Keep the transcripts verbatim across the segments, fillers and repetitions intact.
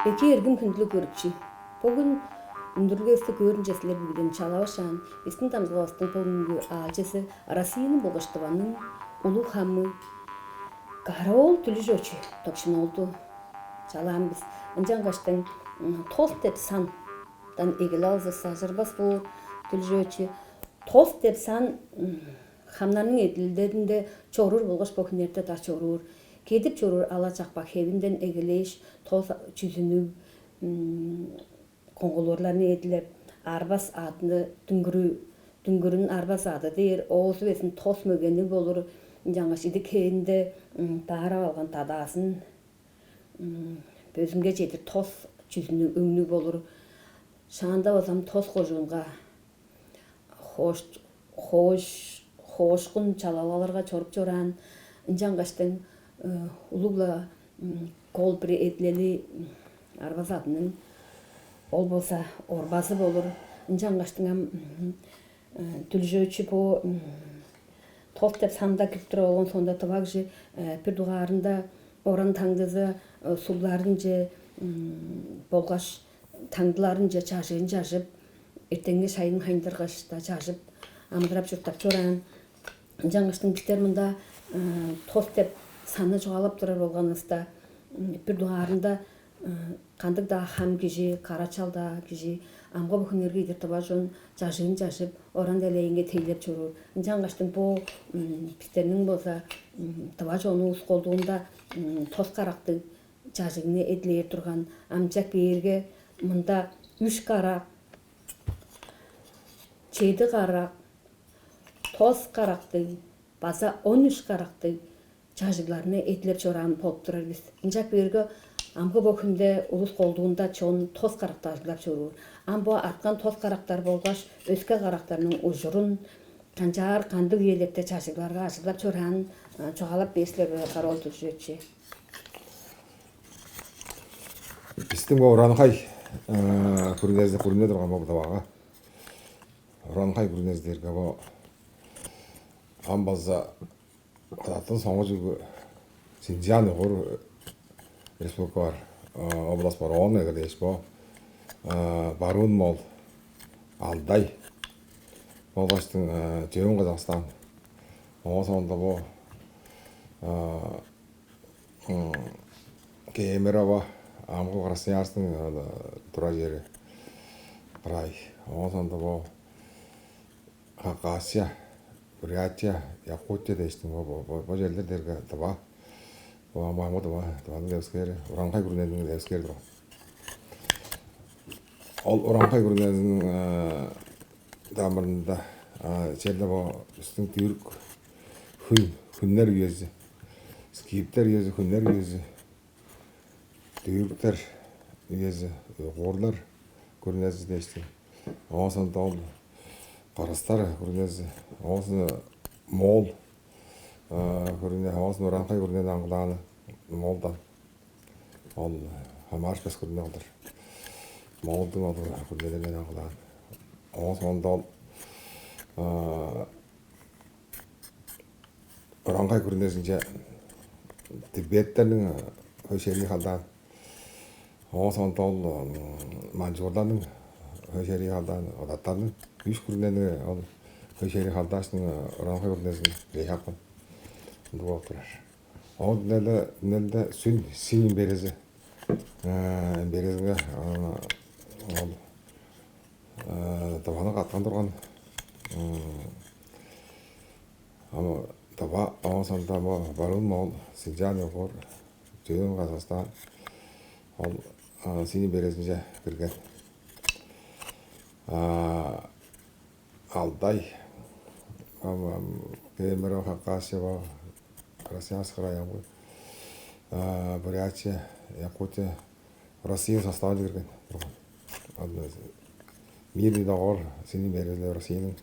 Эки эргим хүндүлүг көрүкчү. Бөгүн үндүрүлгевисти көөрүнче силер бүгүден чалавышаан, бистиң дамчылавастың бөгүнгү аалчызы Россияның болгаш Тываның улуг хамы Караоол Түлүжү очу токшун олду. Чалаан бис ынчангаштың тос деп сандан эгелеп алзывыс ажырбас боор Түлүжү очу. Тос деп сан хамнарның эдилдеринде чоруур болгаш бо хүннерде-даа чоруур. Кедип чоруур ала чакпак хевинден эгелээш, тос чүзүнүг коңгулуурларны эдилеп, арбас аъдыны дүңгүрү дүңгүрүн арбас аъды дээр, оозу безин тос мөгени болур, ынчангаш идик хээринде даарап алган дадаазын бөзүнге чедир тос чүзүнүг өңнүг болур. Шаанда болзам тос кожуунга хоош хоош хоошкун чалалаларга чоруп чораан, ынчангаштың улуг-ла кол бир эдилели арбас аъдының ол болза орбазы болур. Ынчангаштың ам Дүлүжөөчү бо тос деп санында кирип туруп алган соонда тывагжы бир дугаарында оран таңдызы сугларынче болгаш таңдыларынче чажыын чажып, эртеңне шайын хайындыргаш-даа чажып, амыдырап чурттап чораан. Ынчангаштың бистер мында тос деп санны чугаалап турар болганывыста, бир дугаарында кандыг-даа хам кижи, карачал-даа кижи амгы бо хүннерге идир тыва чон чажыын чажып, оран делегейинге тейлеп чоруур. Ынчангаштың бо бистерниң болза тыва чонувус колдуунда тос карактыг чажыгны эдилээр турган. Амчак бээрге мында үш карак, чеди карак, тос карактыг база он үш карактыг чажыгларны эдилеп чораан болуп турар бис. Ынчап бээрге амгы бо хүнде улус колдуунда чон тос каракты ажыглап чоруур. Ам бо арткан тос карактар болгаш өске карактарның ужурун канчаар кандыг үелерде чажыгларга ажыглап чораанын чугаалап бээр силер бе, Караоол Дүлүжөөчү? Бистиң бо уранхай күрүнези күрүне турган бо Тывага. Уранхай күрүнези дээрге бо ам база Кыдаттың соңгу чүгү Синьцзян угур республика бар, область бар, оон эгелээш бо Барыын Моол, Алтай болгаштың Чөөн Казакстан, оон соонда бо Кемерово, амгы Красноярскиң турар чери, край, оон соонда бо Хакасия, Бурятия, Якутия дээштиң бо бо бо бо черлер дээрге Тыва. Бо ам бо Тыва, Тываның девискээри, Уранхай күрүнениң девискээри турган. Ол Уранхай күрүнениң дамырында черле бо бистиң түрк хүн хүннер үези, скиптер үези, хүннер үези, түрктер үези, уйгурлар күрүнези дээштиң. Оон соонда ол кыргыстар күрүнези, оон соонда моол күрүне, оон соонда Уранхай күрүнени аңгылааны моолдан. Ол хамаарышпас күрүне кылдыр. Моолдуң ол күрүнелерин аңгылаан. Оон соонда ол Уранхай күрүнезинче тибеттерниң хөй шерии халдаан. Оон соонда ол манчжурларның хөй шерии халдаан, одаттарның үш күрүнени ол хөй шерии халдааштың Уранхай күрүнезин бирей хапкан. Ындыг болуп турар. Ол дүнелде дүнелде сүн синин берези березинге ол Тываны каткан турган. Ам Тыва оон соонда бо Барыын Моол, Синчаан Ёгор, Чөөн Казакстан ол синин березинче кирген. Алтай, ам Кемерово, Хакасия, бо Красноярск край, ам Бурятия, Якутия, Россияның составына кирген турган. Ам Мирный договор синин березинде Россияның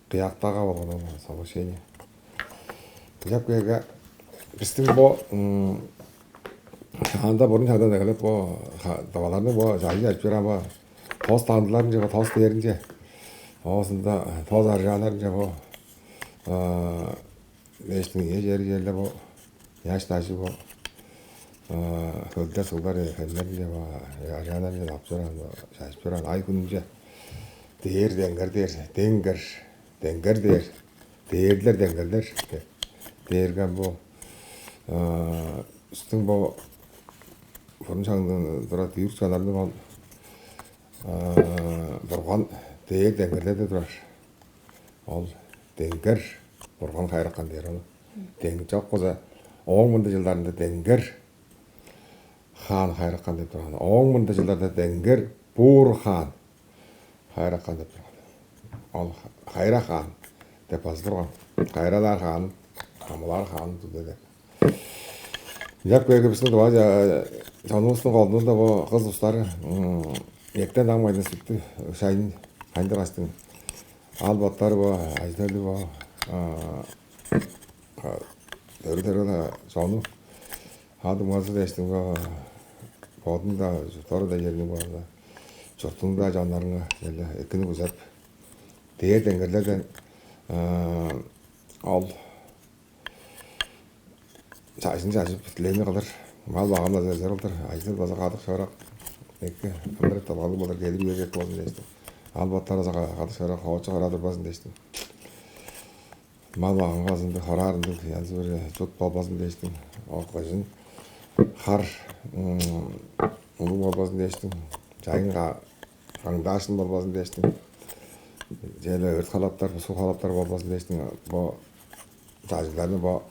кыяктага болган ол соглашение. Ынчап кээрге бистиң бо анда бурун чагдан эгелеп бо даваларны бо жайы айтып чораан бо тос таандыларынче, бо тос дээринче, оозунда тос аржааларынче бо эштиң ие чери черле бо яш дажы бо Хөлдер, суглар, хемнер биле, ажааннар биле ап чораан, чажып чораан ай хүнүнче дээр, денгер дээр, денгер, денгер дээр, дээрлер, денгерлер дээрген бо бистиң бо бурун шагдан тура дүүрүк чанарның ол Бурган дээр денгерлерде турар. Ол денгер Бурган хайыракан дээр ону. Дең чок болза, ооң мында чылдарында денгер хаан хайыракан деп турган. Ооң мында чылдарда денгер буур хаан хайыракан деп турган. Ол хайыра хаан деп базы турган. Хайыралаар хаан, хамылаар хаан туда деп. Ынчап кээрге бистиң дугай чонувустуң колунда бо кыс устары эктен даңмайны сүттү шайын хайындыргачтың ал боттары бо, ажы-төлү бо, төрү-төрү-ла чону ха-дуңмазы дээштиң бо бодуң-даа, чурттары-даа, черниң бо чуртуң-даа чоннарыңга черле экини күзеп, дээр денгерлерден ол чажын чажып, дилегни кылыр, мал-маганын база эзер кылдыр, ажы-төл база кадык-шыырак, эки ындырып талгалыг болур, кедип үер эки болзун дээштиң. Ал боттар база кадык-шыырак, хоочу-хора турбазын дээштиң. Мал-маганга ындыг, хораар ындыг, янзы-бүрү чут болбазын дээштиң. Ол кыжын хар улуг болбазын дээштиң. Чайын каңдаашын болбазын дээштиң. Чейле өрт халаптар, суг халаптар болбазын дээштиң. Бо чажыгларны бо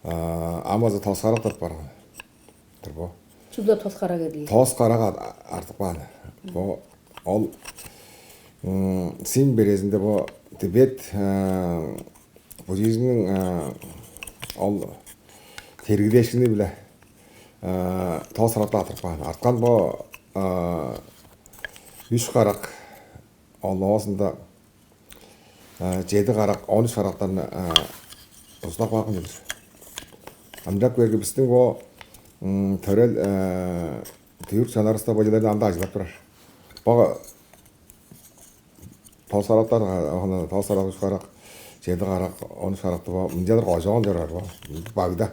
ам база тос карак деп барган. Бир бо. Чүгле тос карак эдии. Тос карак артып каан. Бо ол син березинде бо Тибет буддизмниң ол тергидешкини-биле тос каракта артып каан. Арткан бо үш карак, ол оозунда чеди карак, он үч карактан узундап каапкан чүве-дир. Ынчап кээрге бистиң бо төрел дүүрүк чанарывыста бо чүвелерни ам-даа ажыглап турар. Бо тос карактар, тос карак, үш карак, чеди карак, он үч каракты бо мынчалдыр кожоон чоруур бо. Багда.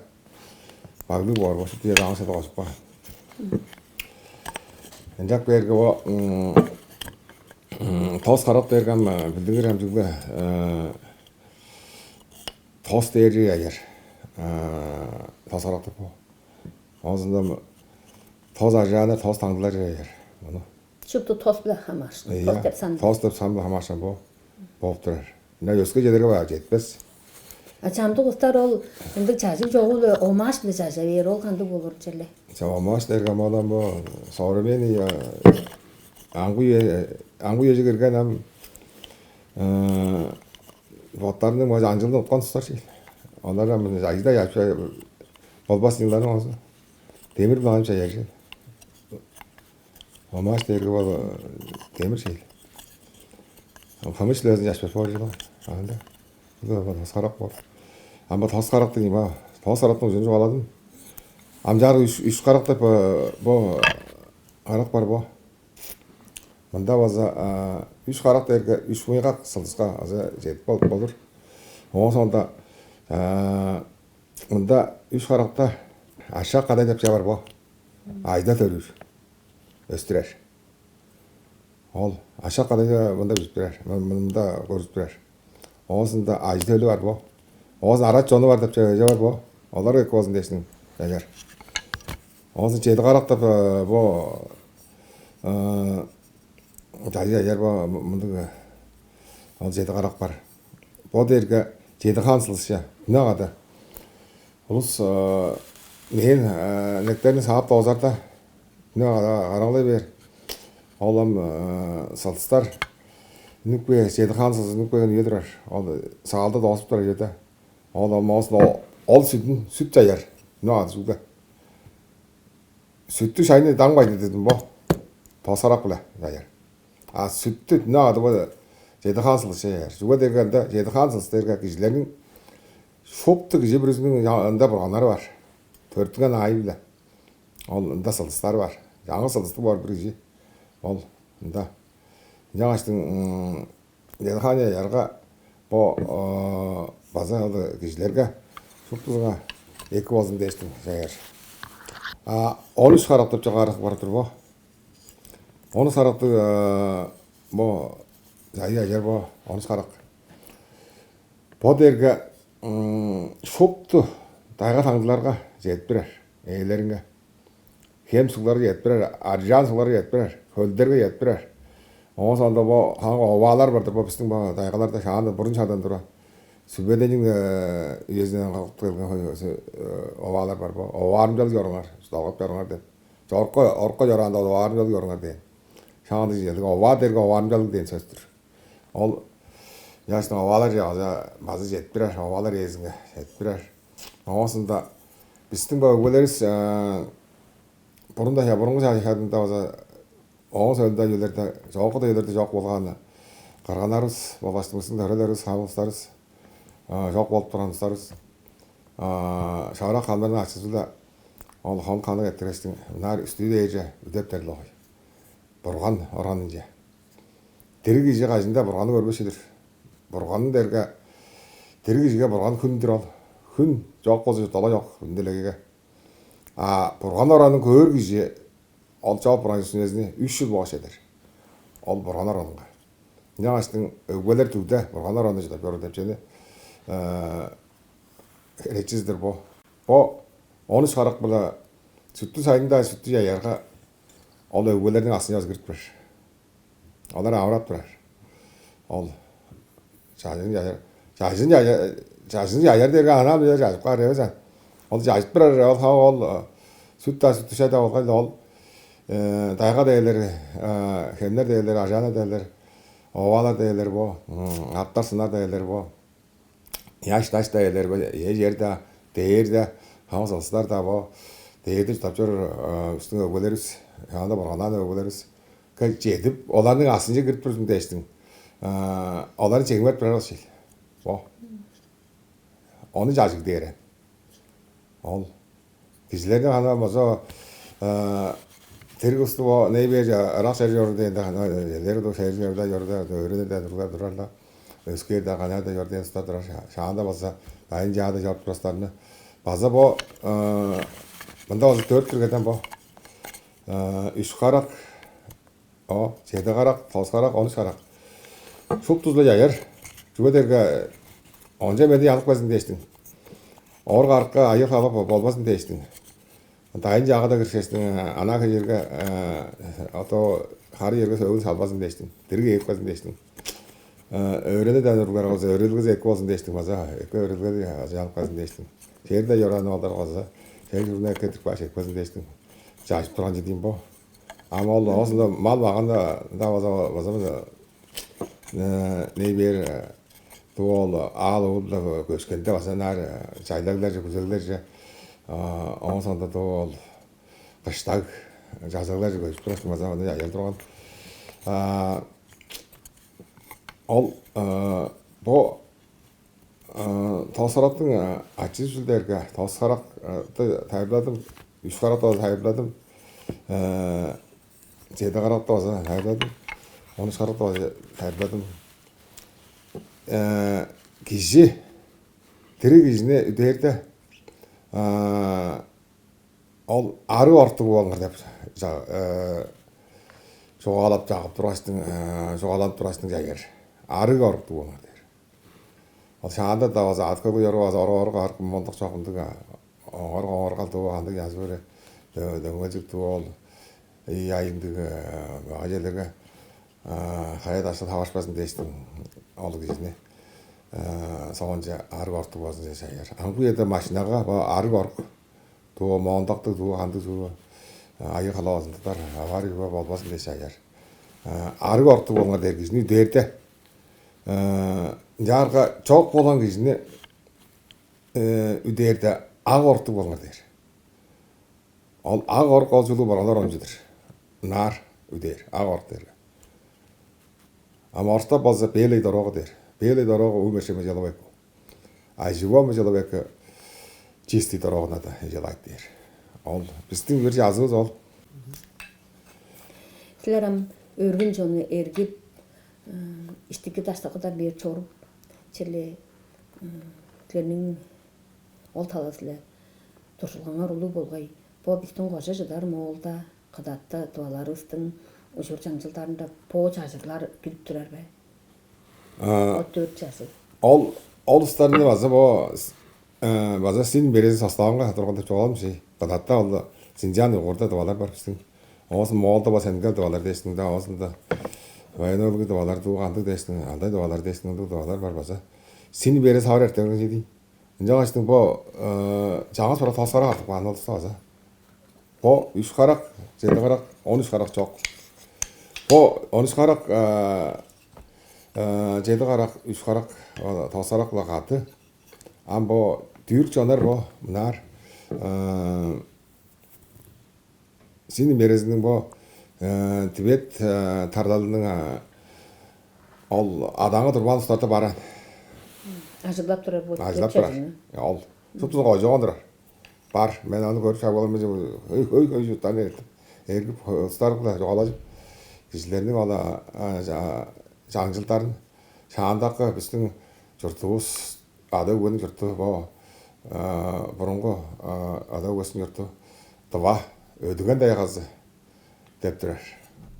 Баглыг боор бо, шупту чер аңгы-шада кожуп каан. Ынчап кээрге бо тос карак дээрге ам билдингир ам чүгле тос дээрже аяр. Тос карак деп бо. Оозундан тос ажааннар, тос таңдылар аяр. Ону Шупту тос-биле хамаарышкан. Тос деп сан. Тос деп сан-биле хамаарышкан бо болуп турар. Ынча өске черлерге баар четпес. А чамдык улустар ол ындыг чажыг чогу-биле омаш-биле чажа бээр, ол кандыг болур черле? Ча омаш дээрге ам ол ам бо современный аңгы үе, аңгы үеже кирген ам боттарының база аңчылын уткан тустар чейил. Олар ам ажыда япча болбас чыыларның оозу. Демир-биле ам чаяжы. Омаш дээрге бол демир чейил. Хамыш лезин чашпас боор чыла. Анда. Бу да тос карак боор. Ам бо тос карак дейм а. Тос карактың ужун чугааладым. Ам чаар үш, үш карак деп бо карак бар бо. Мында база үш карак дээрге үш мыйгак сылдыска азы жетип болуп болур. Оон соонда мында үш каракта ашак кадай деп ча бар бо. Ажыда төрүүр. Өстүрер. Ол ашак кадайда мында бижип турар, мында көрүп турар. Оозунда ажы-төлү бар бо. Оозун арат чону бар деп чеже бар бо. Олар эки болзун дээштиң чаяр. Оозун чеди карак деп бо чажы чаяр бо мындыг ол чеди карак бар. Бо дээрге чеди хаан сылышча. Мына када. Улус мээң нектерни саап доозарда, мына караңгылай бээр. Ол ам сылдыстар үнүп кээр, чеди хаан сылдыс үнүп кээр үе турар. Ол саалда доозуп турар үеде. Ол ам оозун ол сүдүн сүт чаяр. Мына када чүгле. Сүттү шайны даңмайды дедим бо. Тос карак-биле чаяр. А сүттү мына када бо чеди хаан сылдыс чаяр. Чүге дээрге ында чеди хаан сылдыс дээрге кижилерниң шупту кижи бүрүзүнүң ында бурганнары бар. Төрүттүнген аайы-биле. Ол ында сылдыстары бар. Чаңгыс сылдыстыг боор бир кижи. Ол ында. Ынчангаштың Делхания ярга бо база ол кижилерге шуптузунга эки болзун дээштиң чаяр. А он үш карак деп чыгарып бар-дыр бо. Он үш карактыг бо чайы ажар бо он үш карак. Бо дээрге шупту дайга таңдыларга чедип турар, ээлеринге. Хем сугларга чедип турар, аржаан сугларга чедип турар, хөлдерге чедип турар. Оон соонда бо хаңга оваалар бар-дыр, бо бистиң бо дайгаларда шаанда бурун шагдан тура сүбедениң үезинен калып келген оваалар бар. Бо оваарымчалыг чоруңар, чуртталгап чоруңар деп. Чорукка орукка чораанда оваарымчалыг чоруңар дээн. Шаанда чижээлиг оваа дээрге оваарымчалыг дээн сөстүр. Ол яшның оваалар чагаза база чедип турар, оваалар ээзинге чедип турар. Оозунда бистиң бо өгбелеривис бурунда я бурунгу шагында база оон соонда үйлерде, чогууда үйлерде чок болган кырганнарывыс болгаштың бистиң төрелеривис, хамылыстарывыс чок болуп турган устарывыс шавырак халмарның ачызы-биле ол хон ханы кеттиргештиң, ынаар үстүү дээрже үдептер-ле огай. Бурган оранынче. Дириг кижи кажында Бурганны көрбес чүве-дир. Бурганны дээрге дириг кижиге Бурган хүн-дүр ол. Хүн чок болза чурттала чок хүн делегиге. А Бурган оранын көөр кижи ол чоп Бурган сүнезини үш чыл боогаш чедер. Ол Бурган оранынга. Ынчангаштың өгбелер дүгде Бурган оранын чыдап чоруур деп чени херечиз-дир бо. Бо он үч карак-биле сүттү сайында сүттү чаяарга ол өгбелерниң астынче база кирип турар. Олар авырап турар. Ол чажын чаяр, чажын чаяр, чажын чаяр дээрге анаа билер чажып каар эвес ан. Ол чажып турар, ол хава ол сүт-даа сүттү чай-даа болгай-ла ол дайга дээлер, хемнер дээлер, ажаана дээлер, оваалар дээлер бо, аттар сынар дээлер бо. Яш-даш-даа элер бо, ээ чер-даа, дээр-даа, хамыс ылыстар-даа бо, дээрде чурттап чор бистиң өгбелеривис, анда бурганнаан өгбелеривис. Чедип, оларның астынче кирип турзун дээштиң. Оларны чемгерип турар ол шил. Бо. Ону чажыг дээрен. Ол кижилерни хана база дириг уступ, не бээр ырак чер чоруур дээнде, элдер шер чорда чорда өөрүнүрден туруглар турар-ла. Өскээрде канаада чор дээн устар турар. Шаанда база дайын чаада чоруп турастарны. База бо мында база төрт түргеден бо үш карак, о, чеди карак, тос карак, он үч карак. Шуптузу-ла чаяр. Чүге дээрге онча меди алып келзин дээштиң. Оор карыкка айыг халып болбазын дээштиң. Дайын чаагада киришкештиң, ана хей черге ото хары черге сөөгүн салбазын дээштиң. Дириг ээп каазын дээштиң. Өөрени дан уруглар болза, өөрелгези эки болзун дээштиң база. Эки өөрелгези ажаалып каазын дээштиң. Черде чораан олдар болза, чер чурунга эки кирип кааш экпезин дээштиң. Чажып турган чедиим бо. Ам ол оозунда мал баганда да база база не бээр дуу ол аал уул-ла көшкенде база ынаар чайлагларже, күзеглерже, оон соонда дуу ол кыштаг жазыгларже көжүп турар база аны аял турган. Ол бо тосхарактың ачы сүлдерге тосхаракты тайырладым, үш каракты база тайырладым, чеди каракты база тайырладым, он үч каракты база тайырладым. Кижи дириг кижини үдээрде ол арыг ортуг болуңар деп чугаалап чагып тургачтың, чугааланып тургачтың чайгар арыг оруктуг болуңар дээр. Ол шаанда-даа база аткылыг чору база ору-ору каарып мондук чогумдуг оңор-оңоргал дуу андыг янзы бир дөңгелчик дуу ол ый айындыг ажелерге хая дашыл хавашпазын дээштиң ол кижини соонче арыг ортуг болзун дээш аяр. Ам бу черде машинага бо арыг орук дуу мондактыг дуу кандыг дуу айыг халавазын тутар аварий болбазын дээш аяр. Арыг оруктуг болуңар дээр кижини үдээрде ынчаарга чок болган кижини үдээрде ак оруктуг болуңар дээр. Ол ак орук ол чулуу боргалар ончудур. Ынаар үдээр ак орук дээрге. Ам орустап болза белый дорога дээр. Белый дорога уу мерчеме чылып эки. А живому чылып эки чистый дорогуна да эжелайт дээр. Ол бистиң бир жазывыс ол. Силер ам өргүн чонну эргип, иштики даштыкыдан бээр чоруп, черле силерниң ол талазы-ла дуржулгаңар улуу болгай. Бо бистиң кожа чыдар Моолда, кыдатта тываларывыстың ужур-чаңчылдарында бо чажыглар билип турар бе? Ол дөрт чажыг. Ол ол устарны база бо база син берези составынга турган деп чугаалам ши. Кыдатта ол Синжан угурда тывалар бар бистиң. Оозун Моолда бо Сенгел тывалар дээштиң да, оозунда военнолугу тывалар дуу кандыг дээштиң, алдай тывалар дээштиң, ындыг тывалар бар база. Син берези хавар эртеген чеди. Ынчангаштың бо чаңгыс бара тосхара артып каан болза база. Бо үш карак, чеди карак, он үш карак чок. Бо он үш карак, чеди карак, үш карак, тос карак-ла кады. Ам бо дүрк чонар бо мынаар син мерезиниң бо Тибет тарлалының ол адааңы турбаан устарда бараан. Ажыглап турар бо. Ажыглап турар. Ол шуптузун кожогон турар. Бар. Мен аны көрүп шагып алам. Өй, өй, өй, чуттан эртип, эргип, устарга чугаалажып, кижилерниң ала чаңчылдарын, шаандакы бистиң чуртувус, ада өгбениң чурту, бо бурунгу ада өгбесиниң чурту Тыва өдүген дайгазы деп турар.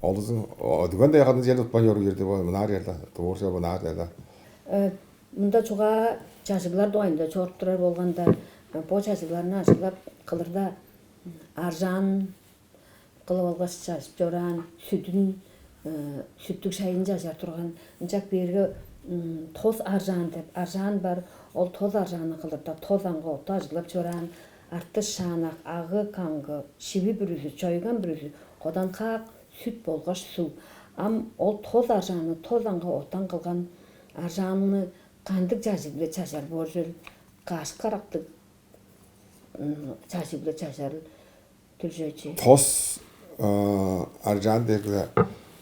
Олузун өдүген дайгазын чер тутпайн чоруур черде, бо мынаар черде, туурча мынаар черде. Мында чугаа чажыглар дугайында чоруп турар болганда, бо чажыгларны ажыглап кылырда, аржаан кылып алгаш чажып чораан, сүдүн, сүттүг шайын чажар турган. Ынчак биерге тос аржаан деп аржаан бар. Ол тос аржааны кылырда тос аңгы отту ажыглап чораан. Артыш шаанак, агы каңгы, шиви бүрүзү, чойган бүрүзү, кодан хаак, сүт болгаш суг. Ам ол тос аржааны тос аңгы оттан кылган аржаанны кандыг чажыг-биле чажар бооржел, каш карактыг чажыг-биле чажарыл дүржечи. Тос аржаан дээрге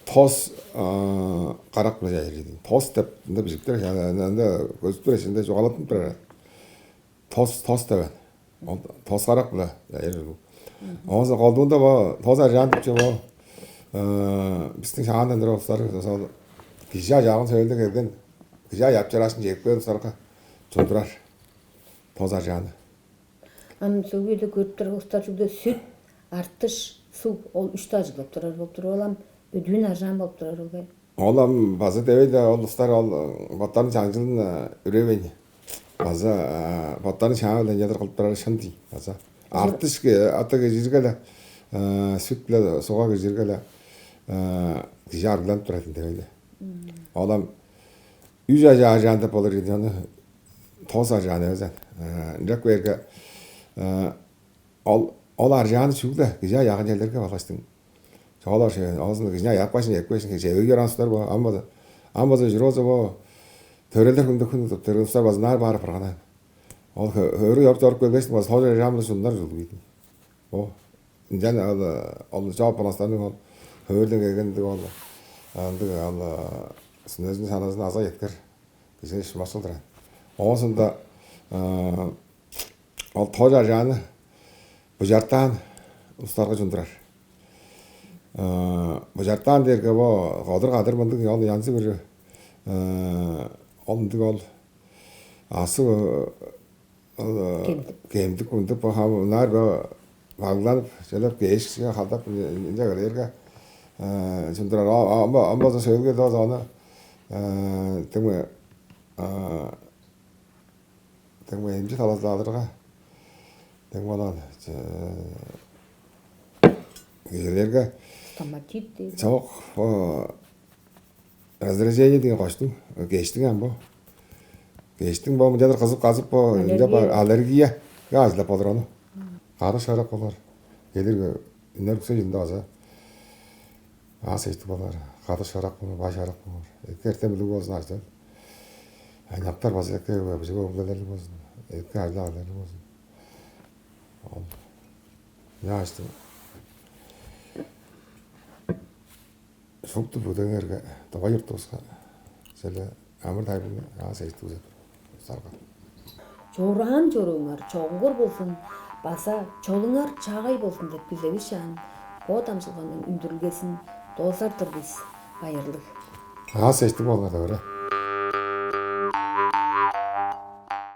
тос карак-биле чажар ийин. Тос деп мында бижиктер, анда көзүп тур эшинде чугаалаттынып турар. Тос тос деп. Ол тос карак-биле чажар. Ооза колдуунда бо тос аржаан деп чүве бо бистиң шаандан турар устар, ошол кижи ажаагын сөөлде келген, кижи аяап чараашын чедип келген устарга чундурар тос аржааны. Ам сөөгү-даа көрүп турар улустар чүгле сүт, артыш, суг, ол үштү ажыглап турар болуп туруп алам, бүдүүн аржаан болуп турар ол бе? Ол ам база девей-даа, ол улустар ол боттарының чаңчылын үревейн. База боттарының шааңы-биле ынчалдыр кылып турары шын дий. База артыш ата кижирге-ле, сүт-биле суга кижирге-ле кижи арыгланып турар-дыр девей-даа. Ол ам үш ажаа аржаан деп болур ийин, ону тос аржаан эвес аан. Ынчап кээрге ол ол аржааны чүгле кижи аяаган черлерге балгаштың. Чоолор шевен оозун кижини аяап каашын, эп каашын, кижи эвеги чораан улустар бо. Ам база ам база чуруп алза бо төрелдер хүнде хүн тутуп төрел улустар база наар баар апарган аан. Ол хөөрү чоруп чоруп келгештиң база тож аржаан-биле чуннар ужурлуг ийин. Бо ынчан ол ол чоп баластарның ол хөөрден келгендиг ол ындыг ол сүнезин саназын аза эткер. Кижи шымашылдыр. Оозунда ол тож аржааны бужартаан улустарга чундурар. Бужартаан дээрге бо кодур-кадыр мындыг ол янзы бир ол ындыг ол асы кемдик мындыг бо ынаар бо багланып, чөлеп кээшкиге халдап ынча кырыырга чундурар. Ам база сөөлгү эде база ону теңме теңме эмчи талазылаалырга тең болан кижилерге стоматит дейт. Чок, раздражение деген коштуң, кештиң ам бо. Кештиң бо мынчадар кызып казып бо ынча аллергия. Аллергияга ажылдап болур ону. Кадык шарак болур. Келир үнер үксе жылында база аас эштик болур. Кадык шарак болур, баш шарак болур. Эки эртем үлүг болзун ажыл. Айнактар база эки бижиге өглелерлик болзун. Эки ажыл алырлыг болзун. Ол ыяаштың шупту бүдеңерге дугай чуртувуска силе амыр-тайбыңны аас эжиттиг узап сарган. Чораан чорууңар чогуңгур болзун база чолуңар чаагай болзун деп билдевишаан, бо дамчылганың үндүрүлгезин доозар-дыр бис. Байырлыг. Аас эжиттиг болуңар да көре.